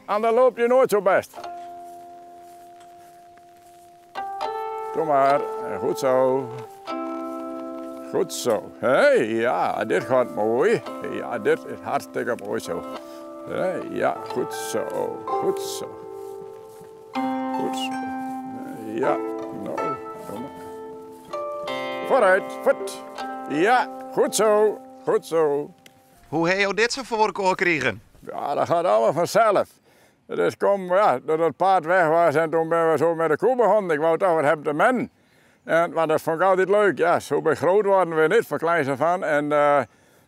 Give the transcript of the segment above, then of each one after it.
Anders loop je nooit zo best. Doe maar. Goed zo. Goed zo. Hé, ja, dit gaat mooi. Ja, dit is hartstikke mooi zo. Hé, ja, goed zo. Goed zo. Goed zo. Ja, nou, doe maar. Vooruit, voet. Ja, goed zo. Goed zo. Hoe ha jo dit sa foar elkoar krigen? Ja, dat gaat allemaal vanzelf. Het is kom, ja, dat het paard weg was en toen ben we zo met de koe begonnen. Ik wou toch wat hebben te mennen. En, want dat vond ik altijd leuk. Ja, zo bij groot worden we niet, van kleins af aan. En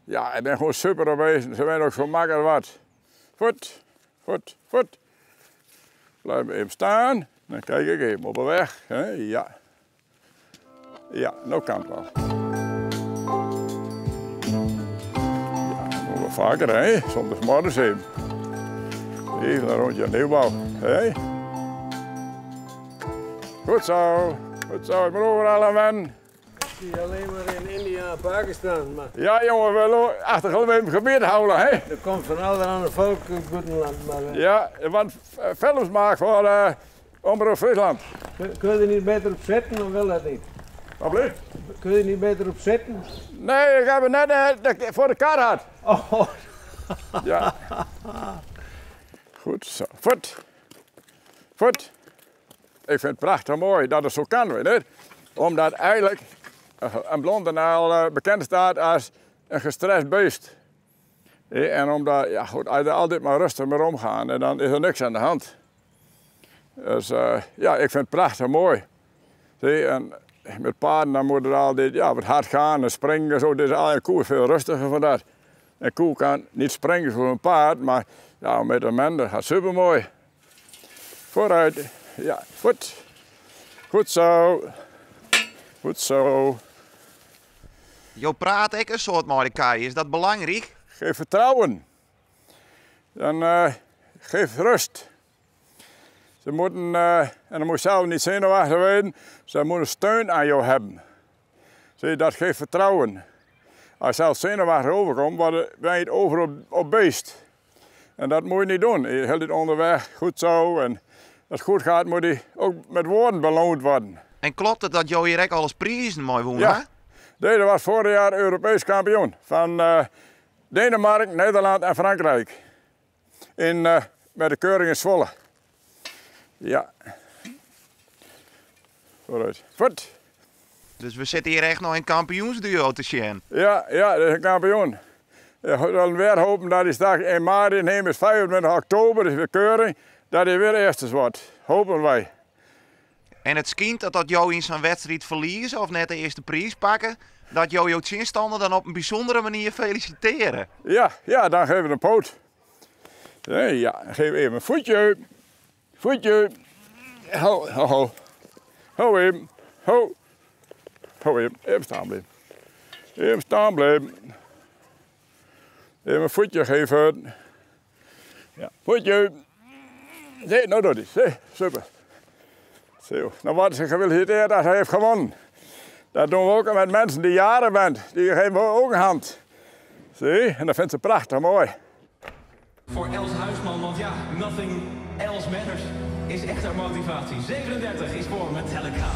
ja, ik ben gewoon super geweest. Ze zijn ook zo makkelijk wat. Voet, voet, voet. Blijf even staan. Dan kijk ik even op de weg. Hè? Ja. Ja, nou kan het wel. Ja, dat moeten we vaker, hè? Zondagsmorgens even. Even een rondje nieuwbouw. Hè? Goed zo. Goed zo, ik moet overal aan wennen. Ik zie alleen maar in India en Pakistan. Maar Ja, jongen, we willen achter gewoon even gebied houden, hè? er komt van allerhande volk uit het buitenland. Maar Ja, want films maken voor Omroep Friesland. kun je er niet beter op zitten of wil dat niet? Wat blieft? Kun je er niet beter op zitten? Nee, ik heb het net voor de kar gehad. Oh, Ja. Goed zo. Voet. Voet. Ik vind het prachtig mooi dat het zo kan, weet je. Omdat eigenlijk een blonde naal bekend staat als een gestrest beest. En omdat, ja goed, als je er altijd maar rustig mee omgaan en dan is er niks aan de hand. Dus ja, ik vind het prachtig mooi. Zie, en met paarden dan moet het altijd, ja, wat hard gaan en springen en zo. Dit is eigenlijk een koe veel rustiger van dat. Een koe kan niet springen voor een paard, maar ja, met een mens, dat gaat supermooi. Vooruit, ja, goed. Goed zo. Goed zo. Jo praat ek in soad mei de kij, is dat belangryk? Geef vertrouwen. Dan geef rust. Ze moeten, en dan moet je zelf niet zenuwachtig worden, ze moeten steun aan jou hebben. Zie je, dat geeft vertrouwen. Als je zelf zenuwachtig overkomt, ben je het over op beest. En dat moet je niet doen. Je hield het onderweg, goed zo. En als het goed gaat, moet hij ook met woorden beloond worden. En klopt het dat jou hier ook alles prijzen mooi woont, Ja. hè? Deze was vorig jaar Europees kampioen van Denemarken, Nederland en Frankrijk. Met de keuring in Zwolle. Ja. Vooruit. Voet. Dus we zitten hier echt nog in kampioensduo te zien. Ja, ja, dat is een kampioen. We zullen weer hopen dat hij straks in maart neemt, is 25 oktober, is weer keuring, dat hij weer eerste wordt. Hopen wij. En het schijnt dat dat jou in zo'n wedstrijd verliezen of net de eerste prijs pakken, dat jou jouw tegenstander dan op een bijzondere manier feliciteren. Ja, ja, dan geven we een poot. Nee, ja, geef even een voetje. Voetje. Ho, ho, ho. Ho even. Ho. Ho even. Even staan blijven. Even staan blijven. Even een voetje geven. Ja, voetje. Zie, nou doet hij. Zie, super. Zo, dan wordt ze gefeliciteerd dat hij heeft gewonnen. Dat doen we ook met mensen die jaren zijn. Die geven we ook een hand. Zie, en dat vindt ze prachtig mooi. Voor Els Huisman, want ja, nothing else matters is echt haar motivatie. 37 is voor Metallica.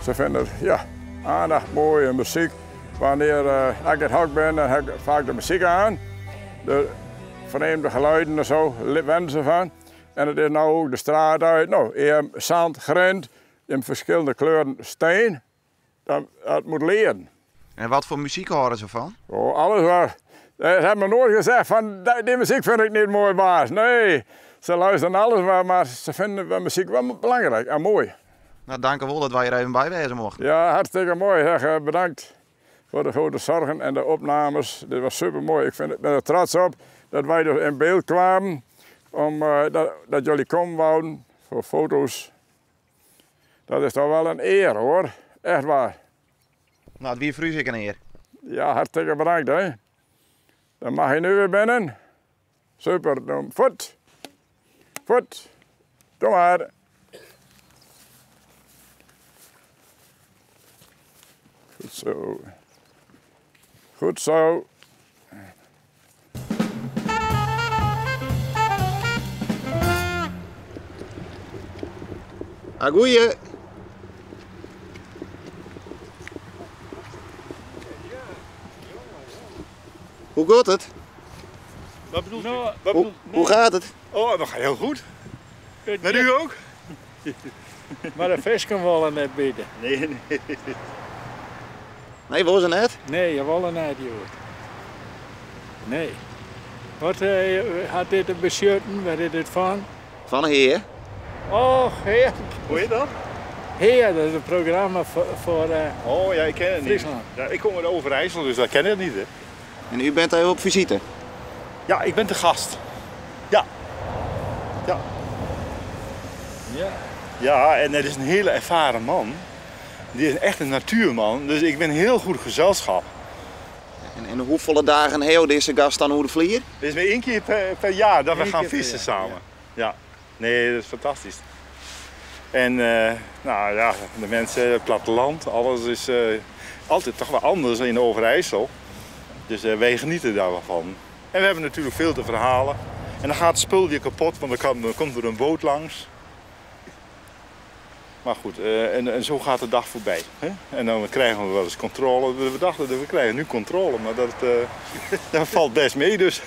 Ze vinden het, ja, aandacht mooi en muziek. Wanneer ik het hok ben, dan heb ik vaak de muziek aan. De vreemde geluiden en zo, wennen ze van. En het is nou ook de straat uit. Nou, je hebt zand, grind, in verschillende kleuren steen. Dat moet leren. En wat voor muziek horen ze van? Oh, alles waar. Ze hebben me nooit gezegd van, die muziek vind ik niet mooi, baas. Nee, ze luisteren alles maar, maar ze vinden de muziek wel belangrijk en mooi. Nou, dank u wel dat wij er even bij wezen mochten. Ja, hartstikke mooi. Zeg, bedankt voor de grote zorgen en de opnames. Dit was super mooi. Ik ben er trots op dat wij er in beeld kwamen. Om dat jullie komen wouden voor foto's. Dat is toch wel een eer hoor. Echt waar. Nou, het wie vroeg ik een eer. Ja, hartstikke bedankt hè. Dan mag je nu weer binnen. Super, dan voet. Voet. Doe maar. Goed zo. Goed zo. Agoeie. Hoe gaat het? Wat bedoelt u? Nou, Wat Hoe, bedoelt... hoe gaat het? Oh, dat gaat heel goed. Met u ook? Maar de visken willen net bieden. Nee, nee. Nee, was ze net? Nee, je willen net, joh. Nee. Wat had dit te beschutten? Waar is dit van? Van heer. Oh, heer. Hoe heet dat? Heer, dat is een programma voor Oh ja, ik ken het niet. Friesland. Ja, ik kom uit Overijssel, dus dat ken ik niet. Hè. En u bent even op visite. Ja, ik ben te gast. Ja. Ja. Ja. Ja, en het is een hele ervaren man. Die is echt een natuurman, dus ik ben heel goed gezelschap. En hoeveel dagen heeft deze gast dan hoe de vlier? Het is maar één keer per jaar dat we Eén gaan keer per vissen jaar, samen. Ja. Nee, dat is fantastisch. En nou ja, de mensen, het platteland, alles is altijd toch wel anders in Overijssel. Dus wij genieten daar wel van. En we hebben natuurlijk veel te verhalen. En dan gaat het spul weer kapot, want dan komt er een boot langs. Maar goed, en zo gaat de dag voorbij. Hè? En dan krijgen we wel eens controle. We dachten, we krijgen nu controle, maar dat valt best mee dus.